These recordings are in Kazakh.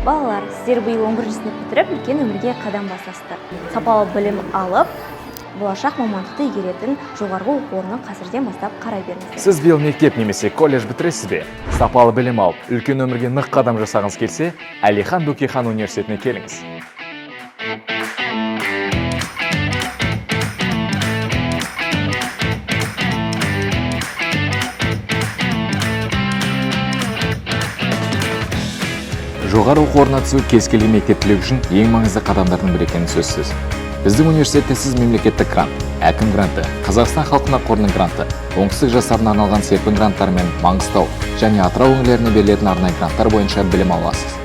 Балалар, сіздер биыл 11 сынып бітіріп, үлкен өмірге қадам басасыздар. Сапалы білім алып, болашақ мамандықты игеретін жоғарғы оқу орнын қазірден бастап қарай беріңіздер. Сіз биыл мектеп немесе колледж бітіресіз бе? Сапалы білім алып, үлкен өмірге нық қадам жасағыңыз келсе, Әлихан Бөкейхан университетіне келіңіз. Жоғары оқу орнына түсу кез келген мектеп түлегі үшін ең маңызды қадамдардың бірі екені сөзсіз. Біздің университетте сіз мемлекеттік грант, әкім гранты, Қазақстан халқына қорының гранты, оңтүстік жастарына арналған серпін гранттары мен Маңғыстау және Атырау өңірлеріне берілетін арнайы гранттар бойынша білім ала аласыз.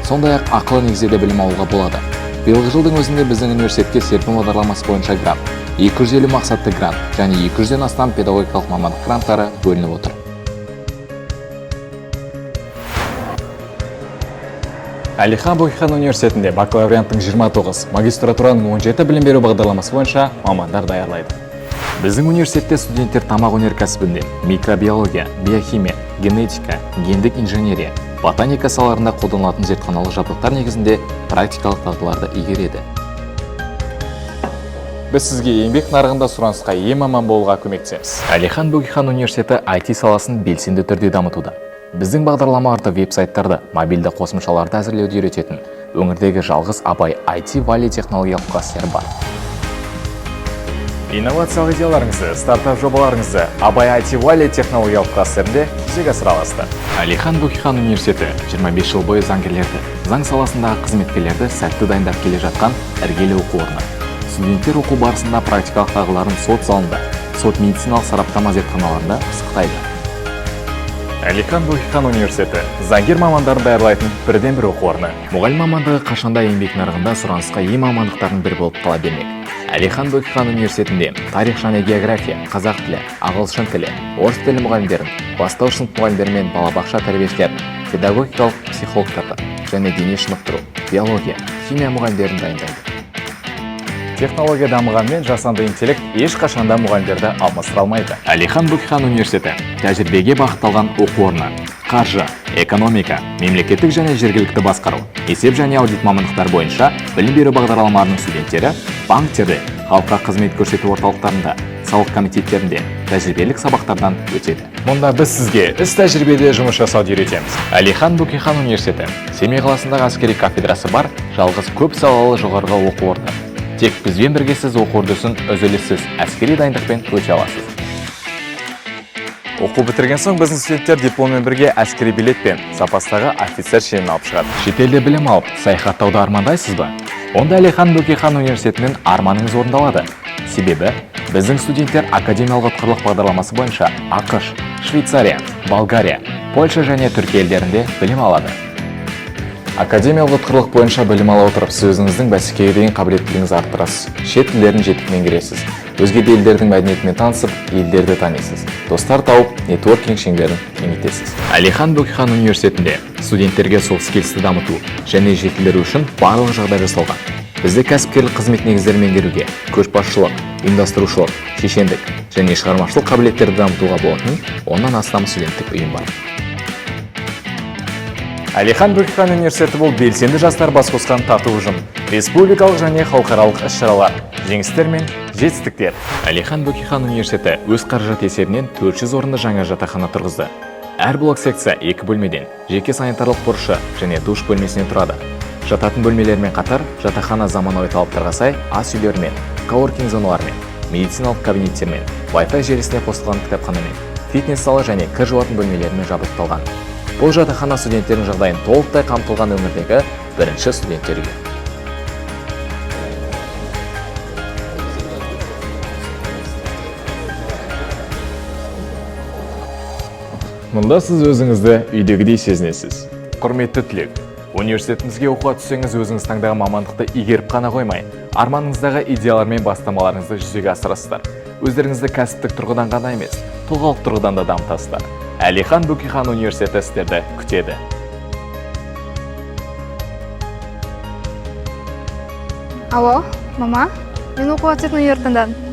Сондай-ақ ақылы негізде де білім алуға болады. Биылғы жылдың өзінде біздің университетке серпін бағдарламасы бойынша грант, 250 мақсатты грант және 200-ден астам педагогикалық мамандық гранттары бөлініп отыр. Әлихан Бөкейхан университетінде бакалавриаттың 29, магистратураның 17 білім беру бағдарламасы бойынша мамандар даярлайды. Біздің университетте студенттер тамақ өнеркәсібінде, микробиология, биохимия, генетика, гендік инженерия, ботаника салаларында қолданылатын зертханалық жабдықтар негізінде практикалық дағдыларды игереді. Біз сізге еңбек нарығында сұранысқа ие маман болуға көмектесеміз. Әлихан Бөкейхан университеті IT саласын белсенді түрде дамытуда. Біздің бағдарламаларды, веб-сайттарды, мобильді қосымшаларды әзірлеуді үйрететін өңірдегі жалғыз Абай IT Valley технологиялық кластері бар. Инновациялық идеяларыңызды, стартап жобаларыңызды Абай IT Valley технологиялық кластерінде жүзеге асыра аласыздар. Әлихан Бөкейхан университеті 25 жыл бойы заңгерлерді, заң саласындағы қызметкерлерді сәтті дайындап келе жатқан іргелі оқу орны. Студенттер оқу барысында практикалық дағдыларын сот залында, сот медициналық сараптама зертханаларында пысықтайды. Әлихан Бөкейхан университеті заңгер мамандарын даярлайтын бірден бір оқу орны. Мұғалім мамандығы қашанда еңбек нарығында сұранысқа ие мамандықтардың бірі болып қала бермек. Әлихан Бөкейхан университетінде тарих және география, қазақ тілі, ағылшын тілі, орыс тілі мұғалімдерін, бастауыш сынып мұғалімдері мен балабақша тәрбиешілерін, педагогикалық психологтарды және дене шынықтыру, биология, химия мұғалімдерін дайындайды. Технология дамығанмен, жасанды интеллект ешқашанда мұғалімдерді алмастыра алмайды. Әлихан Бөкейхан университеті тәжірибеге бағытталған оқу орны. Қаржы, экономика, мемлекеттік және жергілікті басқару, есеп және аудит мамандықтары бойынша білім беру бағдарламаларының студенттері банктерде, халыққа қызмет көрсету орталықтарында, салық комитеттерінде тәжірибелік сабақтардан өтеді. Мұнда біз сізге іс тәжірибеде жұмыс жасауды үйретеміз. Әлихан Бөкейхан университеті Семей қаласындағы әскери кафедрасы бар жалғыз көп салалы жоғарғы оқу орны. Тек бізбен бірге сіз оқу үрдісін үзіліссіз әскери дайындықпен өте аласыз. Оқу бітірген соң біздің студенттер дипломмен бірге әскери билет пен запастағы офицер шенін алып шығады. Шетелде білім алып, саяхаттауды армандайсыз ба? Онда Әлихан Бөкейхан университетімен арманыңыз орындалады. Себебі біздің студенттер академиялық ұтқырлық бағдарламасы бойынша АҚШ, Швейцария, Болгария, Польша және Түркия елдерінде білім алады. Академиялық ұтқырлық бойынша білім ала отырып, сіз өзіңіздің бәсекеге деген қабілеттілігіңізді арттырасыз, шет тілдерін жетік меңгересіз, өзге де елдердің мәдениетімен танысып, елдерді танисыз, достар тауып, нетворкинг шеңберін кеңейтесіз. Әлихан Бөкейхан университетінде студенттерге soft skills-ті дамыту және жетілдіру үшін барлық жағдай жасалған. Бізде кәсіпкерлік қызмет негіздерін меңгеруге, көшбасшылық, ұйымдастырушылық, шешендік және шығармашылық қабілеттерді дамытуға болатын 10-нан астам студенттік ұйым бар. Әлихан Бөкейхан университеті бұл белсенді жастар бас қосқан тату ұжым, республикалық және халықаралық іс-шаралар, жеңістер мен жетістіктер. Әлихан Бөкейхан университеті өз қаражат есебінен 400 орынды жаңа жатақхана тұрғызды. Әр блок секция екі бөлмеден, жеке санитарлық бұрышы және душ бөлмесінен тұрады. Жататын бөлмелермен қатар, жатақхана заманауи талаптарға сай ас үйлерімен, коворкинг зоналарымен, медициналық кабинеттермен, Wi-Fi желісіне қосылған кітапханамен, фитнес залы және кір жуатын бөлмелерімен жабдықталған. Бұл жатақхана студенттердің жағдайын толықтай қамтылған өңірдегі бірінші студенттер үйі. Мұнда сіз өзіңізді үйдегідей сезінесіз. Құрметті түлек, университетімізге оқуға түссеңіз, өзіңіз таңдаған мамандықты игеріп қана қоймай, арманыңыздағы идеялар мен бастамаларыңызды жүзеге асырасыздар. Өздеріңізді кәсіптік тұрғыдан ғана емес, тұлғалық тұрғыдан да дамытасыздар. Әлихан Бөкейхан университеті сіздерді күтеді. Алло, мама, мен оқуға түсетін универ таңдадым.